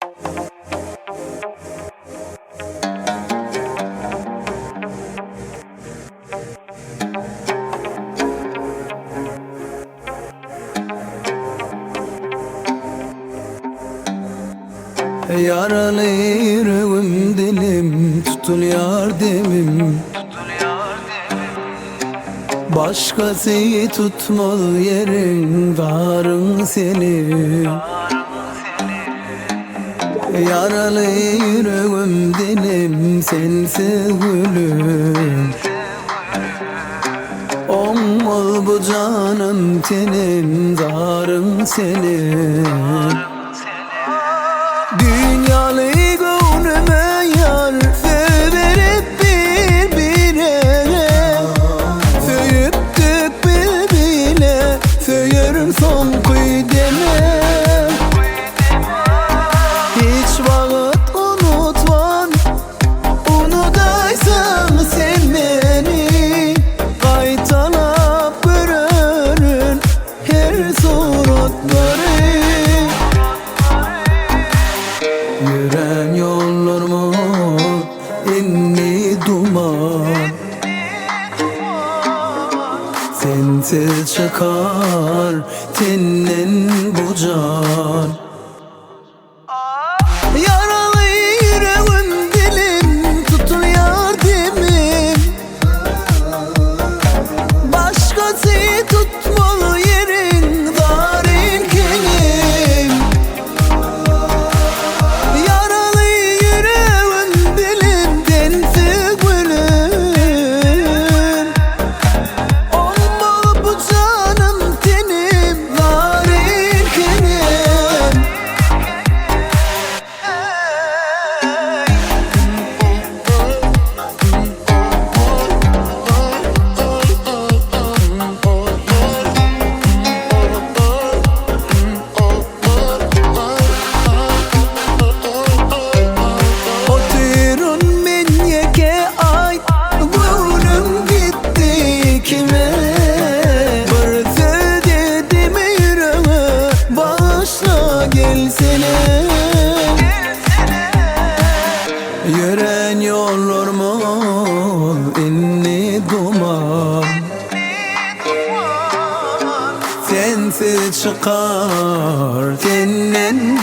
Ýaraly ýüregim dilim tutulýar demim Başgasy tutmaz ýeriň zaryň seniň Ýaraly ýüregim dilim sensiz gülüm Oňmaz bu janym tenim zaryň seniň. Dünýaly göwnüme ýar Söýberip bir-birege Söýüpdik biz bile Söýerin soňky deme Hiç wagt unutman Unudaýsaň sen meni Gaýtalap görerin Her suratlary Ýörän ýollarymyz indi duman Sensiz çykar tenden bu jan. Ýaraly ýüregim dilim tutulýar demim Başgasy tutmaly ýerin zaryn kenim Ýaraly ýüregim dilim sensiz gülüm Olmaly bu janym tenim zaryn kenim. Otyryn men ýeke aý Göwnüm gitdi kime Bir söz dedim ýürege Bagyşla gelsene Ýörän ýollarymyz indi duman Sensiz çykar senden.